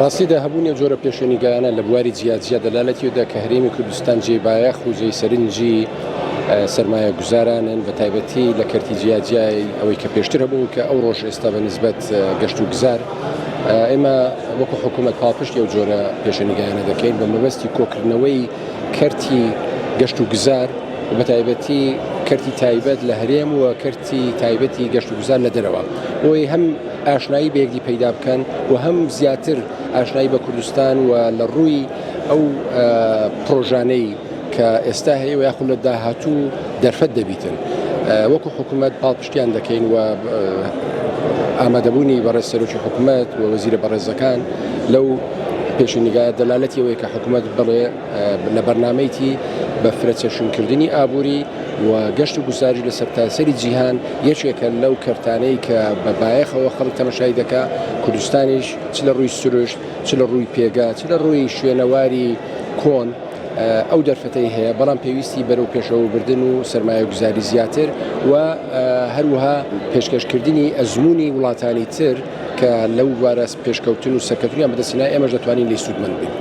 ڕاستیدا هەبوونی ئەو جۆرە پێشێنیگایانە لە بواری جیاجیا دەلالەتی ئەودا کە هەرێمی کوردستان جێی بایەخ و جێی سەرنجی سەرمایەگوزارانن بە تایبەتی لە کەرتی جیاجیای ئەوەی کە پێشتر هەبوو کە ئەو ڕۆژ ئێستا بە نسبەت گەشت و گوزار ئێمە وەکو حکوومەت پاڵپشتی ئەو جۆرە پێشێنیگایانە دەکەین بە مەبەستی کۆکردنەوەی کەرتی گەشت و گوزار و بە تایبەتی کەرتی تایبەت لە هەرێم و کەرتی تایبەتی گەشت و گوزار لە دەرەوە بۆی هەم ئاشنایی بە یەکدی پەیدا بکەن و هەم زیاتر ئاشنایی بە کوردستان و لە ڕووی ئەو پرۆژانەی کە ئێستا هەیە و یاخود لە داهاتوو دەرفەت دەبیتن وەکو حکوومەت پاڵپشتیان دەکەین و ئامادەبوونی بەڕێز سەرۆکی حکوومەت و وەزیرە بەڕێزەکان لەو پێشنیگایە دەلالەتی ئەوەیە کە حکوومەت بڵێ لە بەرنامەیتی بە فرەچەشنکردنی ئابووری و گەشت و گوزاریش لە سەرتاسەری جیهان یەکێکە لەو کەرتانەی کە بە بایەخەوە خەڵک تەمەشای دەکا، کوردستانیش چ لە ڕووی سروشت، چ لە ڕووی پێگە، چ لە ڕووی شوێنەواری کۆن ئەو دەرفەتەی هەیە، بەڵام پێویستی بەرەو پێشەوەبردن و سەرمایەگوزاری زیاتر و هەروەها پێشکەشکردنی ئەزموونی وڵاتانی تر کە لەو بوارە پێشکەوتن و سەرکەوتنیان بەدەستهێنا ئێمەش دەتوانین لێی سوودمەند بین.